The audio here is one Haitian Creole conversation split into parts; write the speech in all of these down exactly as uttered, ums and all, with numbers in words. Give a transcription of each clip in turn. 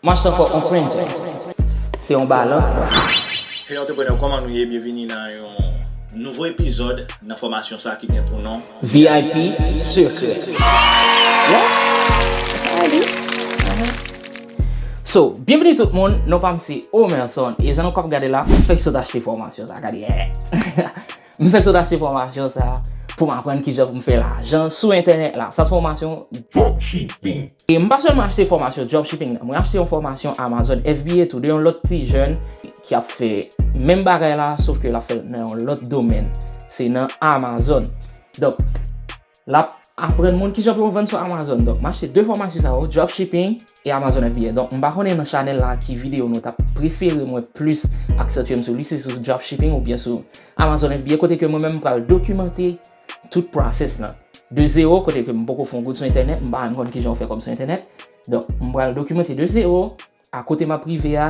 M achte ankò yon printer. Se yon balans. Hey entrepreneur, kòman nou ye? Byenvini nan yon nouvo epizòd nan fòmasyon sa ki gen pou non V I P Secret. Yeah. Salut. So, byenvini tout moun, non pa m se Omerson, e jan nou k ap gade la, m fèk sot achte fòmasyon sa, gade, yeah. M fèk sot achte fòmasyon sa pou m aprann kijan pou m fè lajan sou entènèt la. Sa se fòmasyon dropshipping. E m pa sèlman achte fòmasyon dropshipping nan, mwen achte yon fòmasyon Amazon F B A tou de yon lòt ti jèn ki ap fè menm bagay la, sof ke l ap fè l nan yon lòt domèn. Se nan Amazon. Donk, l ap aprann moun kijan pou yo vann sou Amazon. Donk, m achte de fòmasyon sa yo, dropshipping e Amazon F B A. Donk, m pa konnen nan chanèl la ki videyo nou t ap prefere mwen plis aksantye m sou li, se sou dropshipping oubyen sou Amazon F B A, kote ke mwen menm m pral dokimante tout process lan. De zewo, kote ke m poko fè yon goud sou entènèt, m pa menm konn kijan yo fè kòb sou entènèt. Donk, m pral dokimante de zewo, a kote m ap rive a,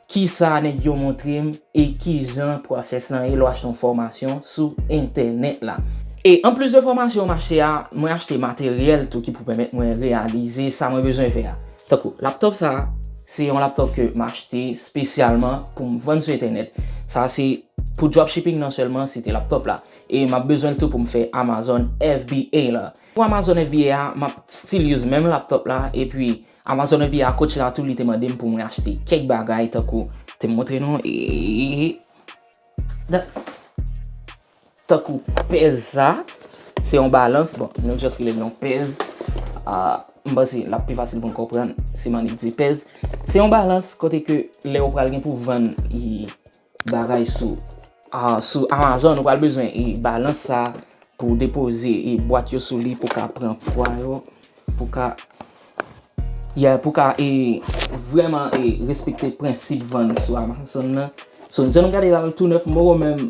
kisa nèg yo montre m, e kijan process lan ye lè w achte yon fòmasyon sou entènèt la. E anplis de fòmasyon m achte a, mwen achte materyèl tou ki pou pèmèt mwen reyalize sa mwen bezwen fè a. Tankou, laptop sa, se yon laptop ke m achte espesyalman pou m vann sou entènèt. Sa se pou dropshipping nan sèlman, se te laptop la. E m ap bezwen l tou pou m fè Amazon F B A la. Pou Amazon F B A a, m ap still use menm laptop la, epi Amazon F B A coach la tou li te mande m pou mwen achte kèk bagay tankou te montre nou e tankou pèz sa, se yon balans, bon, nou just rele l yon pèz. Ah, m panse l ap pi fasil pou n konprann si m annik di pèz. Se yon balans kote ke lè ou pral gen pou vann bagay sou ah, sou Amazon, ou pral bezwen e balans sa pou depoze e bwat yo sou li pou ka pran pwa yo, pou ka yeah, pou ka e vrèman e respekte prensip vann sou Amazon nan. So, jan nou gade la tou nèf, m poko menm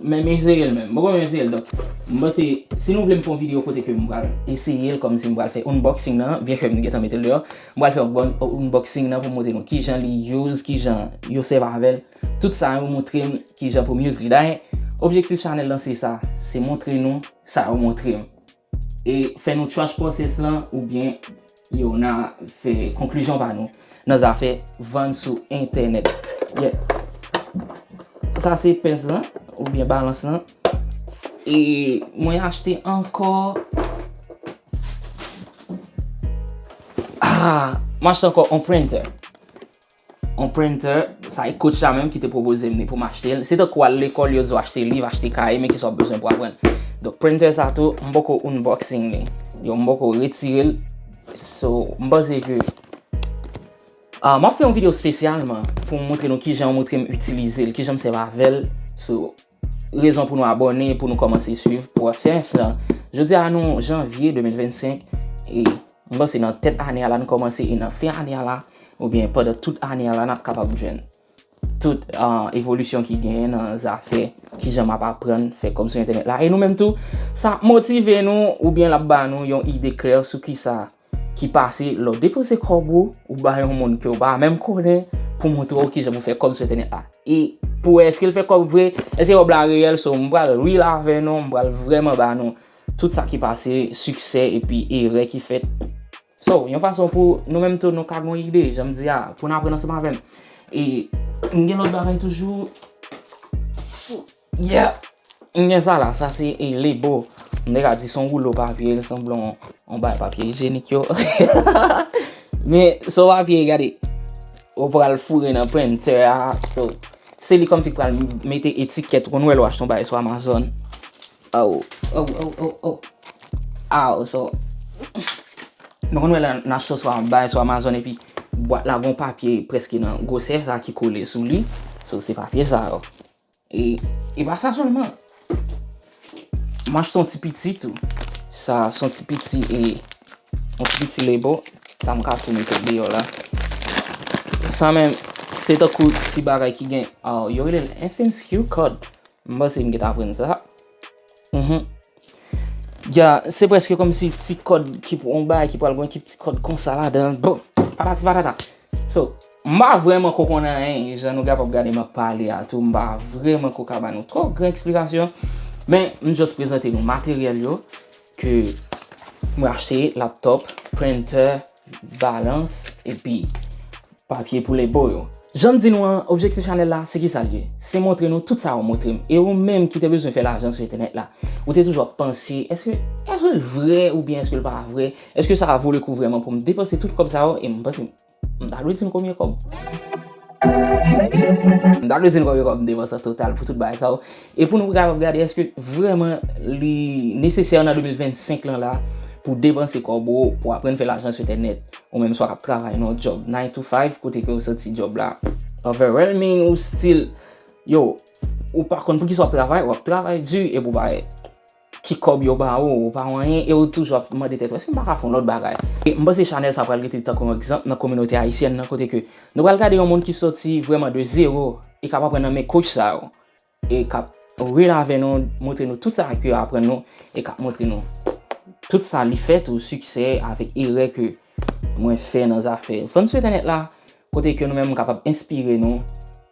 menm eseye l menm. M poko menm eseye l. Donk, m panse si nou vle m fè yon videyo kote ke m pral eseye l kòmsi m pral fè unboxing nan, byen ke m gentan mete l deyò, m pral fè yon unboxing nan pou m montre nou kijan li use, kijan yo sèvi avè l. Tout sa yo montre m kijan pou m use li. Dayè, objektif chanèl lan se sa, se montre nou sa yo montre m. E fè nou trash process lan oubyen yo nan fè konklijon pa nou nan zafè vann sou entènèt. Yeah. Sa se pèz lan oubyen balans lan. E mwen achte ankò ah, mwen achte ankò yon printer. Yon printer, sa e coach la menm ki te pwopoze m li pou m achte l. Se tankou al lekòl, yo di w achte liv, achte kaye, men kisa w bezwen pou aprann. Donk, printer sa tou, m poko unboxing li. Yo, m poko retire l. So, m panse ke ah, m ap fè yon videyo espesyalman pou m montre nou kijan yo montre m itilize l, kijan m sèvi avè l. So, rezon pou nou abòne, pou nou kòmanse swiv pwosès lan. Jodi a nou janvye de mil vennsenk, e m panse nan tèt ane a la nou kòmanse, e nan fen ane a la, oubyen pandan tout ane a la, n ap kapab jwenn tout ah, evolisyon ki genyen nan zafè kijan m ap aprann fè kòb sou entènèt la. E nou menm tou, sa ap motive nou, oubyen l ap ba nou yon ide klè sou kisa ki pase lè w depanse kòb ou, ou ba yon moun ke w pa menm konnen pou montre w kijan pou fè kòb sou entènèt la. E pou wè èske l fè kòb vre, èske kòb la reyèl, so m pral real avè nou, m pral vrèman ba nou tout sa ki pase, siksè epi erè ki fèt. So, yon fason pou nou menm tou nou ka gen yon ide, jan m di a, pou n aprann ansanm avè m. E m gen lòt bagay toujou. Yeah! M gen sa la, sa se e lebo. M te ka di se yon woulo papye, li sanble yon, yon bagay papye ijyenik yo. Men se yon papye, gade. Ou pral foure nan printer a. So, se li kòmsi ki pral mete etikèt. Ou konn wè lè w achte yon bagay sou Amazon. Aw, aw, aw, aw, aw. Aw, so. Nou konn wè lè n achte sou, bagay sou Amazon epi bwat la gon papye prèske nan gwosè sa ki kole sou li. So, se papye sa yo. E, e pa sa sèlman. M achte yon ti piti tou. Sa, se yon ti piti e yon ti piti lebo. Sa m ka tou mete l deyò la. Sa menm, se tankou ti bagay ki gen, ah, yo rele l F N S Q code. M panse m gentan aprann sa. Mhm. Ya, se prèske kòmsi ti kòd ki pou yon bagay ki pral gen ki ti kòd konsa ladan. Bon, patati patata. So, m pa vrèman ko konn anyen, jan nou kapab gade m ap pale a tou, m pa vrèman ko ka ba nou twò gran eksplikasyon, men m just prezante nou materyèl yo ke mwen achte, laptop, printer, balans, epi papye pou lenpo yo. Jan m di nou an, objektif chanèl la, se kisa l ye? Se montre nou tout sa yo montre m. E ou menm ki te bezwen fè lajan sou entènèt la, ou te toujou ap panse, èske, èske l vrè oubyen èske l pa vrè? Èske sa a vo le kou vrèman pou m depanse tout kòb sa yo? E m panse, m ta dwe di n konbyen kòb. M ta dwe di n konbyen kòb m depanse an total pou tout bagay sa yo. E pou nou kapab gade èske vrèman li nesesè nan de mil vennsenk lan la pou depanse kòb ou, pou aprann fè lajan sou entènèt. Ou menm swa k ap travay nan yon djòb nine to five, kote ke ou santi djòb la overwhelming, ou still, yo, ou pa konn poukisa w ap travay, w ap travay di, epi w pa ki kòb yo ba ou, ou pa wè anyen, e ou toujou ap mande tèt ou, èske m pa ka fè yon lòt bagay? E m panse chanèl sa pral rete tankou yon egzanp nan kominote ayisyèn nan, kote ke nou pral gade yon moun ki soti vrèman de zewo e k ap aprann nan men coach sa yo, e k ap rele avè nou, montre nou tout sa ke yo aprann nou, e k ap montre nou tout sa li fè tou, siksè avèk erè ke mwen fè nan zafè fann sou entènèt la, kote ke nou menm nou kapab enspire nou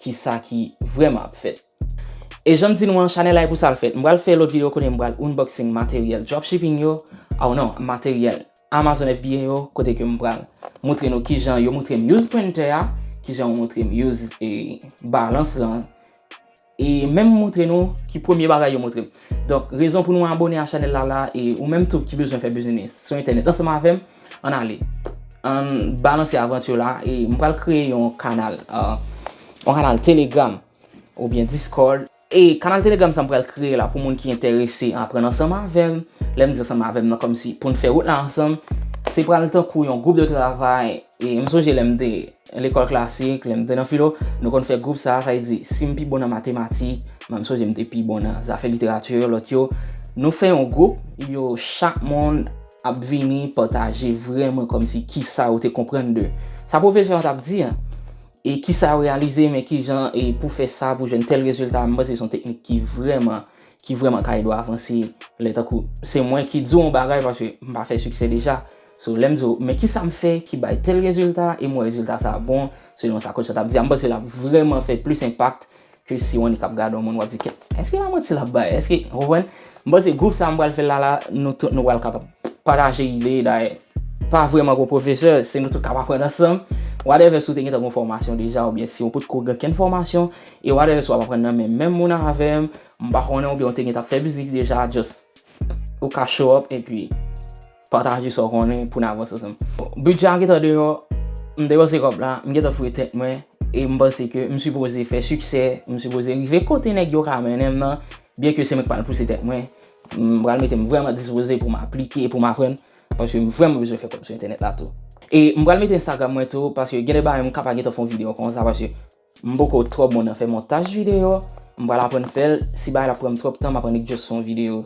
kisa ki vrèman ap fèt. E jan m di nou an, chanèl la e pou sa l fèt. M pral fè lòt videyo kote m pral unboxing materyèl dropshipping yo. Oh non, materyèl Amazon F B A yo, kote ke m pral montre nou kijan yo montre m use printer a, kijan yo montre m use, e, balans lan, e menm montre nou ki premye bagay yo montre m. Donk, rezon pou nou abòne a chanèl la la, e ou menm tou ki bezwen fè biznis sou entènèt ansanm avè m, ann ale. Ann balanse avanti la, e m pral kreye yon kanal, uh, yon kanal Telegram oubyen Discord. E kanal Telegram sa m pral kreye la pou moun ki enterese aprann ansanm avè m. Lè m di ansanm avè m nan, kòmsi pou n fè wout la ansanm, se pral tankou yon gwoup de travay. E m sonje lè m te lekòl klasik, lè m te nan filo, nou konn fè gwoup sa, sa vle di, si m pi bon nan matematik, mwen m sonje m te pi bon nan zafè literati, lòt yo, nou fè yon gwoup, yo, chak moun ap vini pataje vrèman kòmsi kisa yo te konprann de sa pwofesè a t ap di an. E kisa yo reyalize, men kijan, e pou fè sa, pou jwenn tèl rezilta, m panse se yon teknik ki vrèman, ki vrèman ka ede w avanse. Lè tankou, se mwen ki di w yon bagay, paske m pa fè siksè deja. So, lè m di w, men kisa m fè ki bay tèl rezilta, e m wè rezilta sa a bon, selon sa coach la t ap di a, m panse l ap vrèman fè plis enpak ke si w annik ap gade yon moun, w ap di, "Kèt, èske pa manti l ap bay? Èske," w konprann? M panse gwoup sa a m pral fè l la, la, nou tout nou pral kapab pataje ide, dayè, pa vrèman gon pwofesè, se nou tout k ap aprann ansanm. Whatever, si w te gentan gon fòmasyon deja, oubyen si w potko gen okenn fòmasyon, e whatever, si w ap aprann nan men menm moun avè m, m pa konnen, oubyen w te gentan ap fè biznis deja, just ou ka show up epi pataje sa w konnen pou n avanse ansanm. Bidjè a gentan deyò, m depanse kòb la, m gentan fouye tèt mwen, e m panse ke m sipoze fè siksè, m sipoze rive kote nèg yo ka mennen m nan, byen ke se mwen k pral pouse tèt mwen, m pral mete m vrèman dispoze pou m aplike, pou m aprann, paske m vrèman bezwen fè kòb sou entènèt la tou. E m pral mete Instagram mwen tou, paske gen de bagay m ka pa gentan fè yon videyo konsa, paske m poko twò bon nan fè montaj videyo, m pral aprann fè l, si bagay la pran m twòp tan, m ap annik just fè yon videyo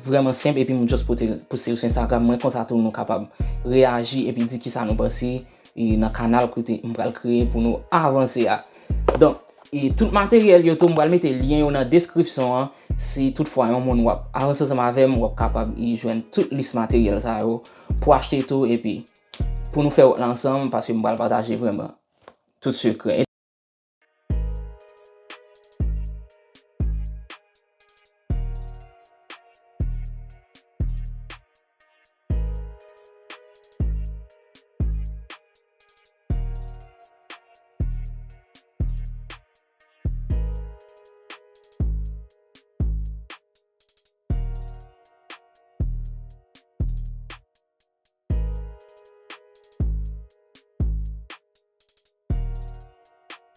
vrèman senp, epi m just pote l, poste l sou Instagram mwen, konsa tou nou kapab reyaji epi di kisa nou panse, e nan kanal kote m pral kreye pou nou avanse a. Donk, e tout materyèl yo tou, m pral mete lyen yo nan deskripsyon an. Si toutfwa yon moun w ap avanse ansanm avè m, w ap kapab, e, jwenn tout lis materyèl sa yo pou achte tou, epi pou nou fè wout la ansanm, paske m pral pataje vrèman tout sekrè.